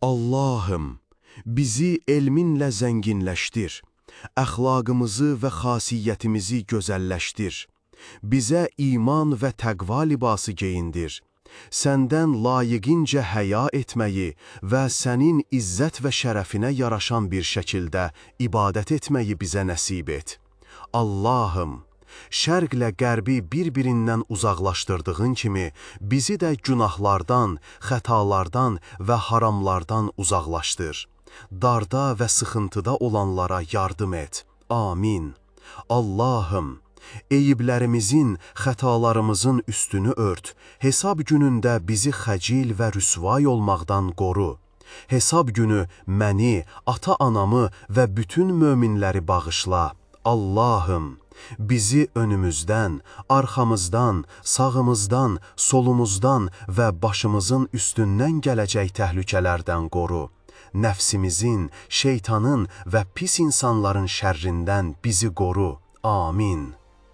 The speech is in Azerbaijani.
Allahım, bizi elminlə zənginləşdir, əxlaqımızı və xasiyyətimizi gözəlləşdir. Bizə iman və təqva libası geyindir. Səndən layiqincə həya etməyi və sənin izzət və şərəfinə yaraşan bir şəkildə ibadət etməyi bizə nəsib et. Allahım, şərqlə qərbi bir-birindən uzaqlaşdırdığın kimi bizi də günahlardan, xətalardan və haramlardan uzaqlaşdır. Darda və sıxıntıda olanlara yardım et. Amin. Allahım, eyiblərimizin, xətalarımızın üstünü ört, hesab günündə bizi xəcil və rüsvay olmaqdan qoru. Hesab günü məni, ata-anamı və bütün möminləri bağışla. Allahım, bizi önümüzdən, arxamızdan, sağımızdan, solumuzdan və başımızın üstündən gələcək təhlükələrdən qoru. Nəfsimizin, şeytanın və pis insanların şərrindən bizi qoru. Amin.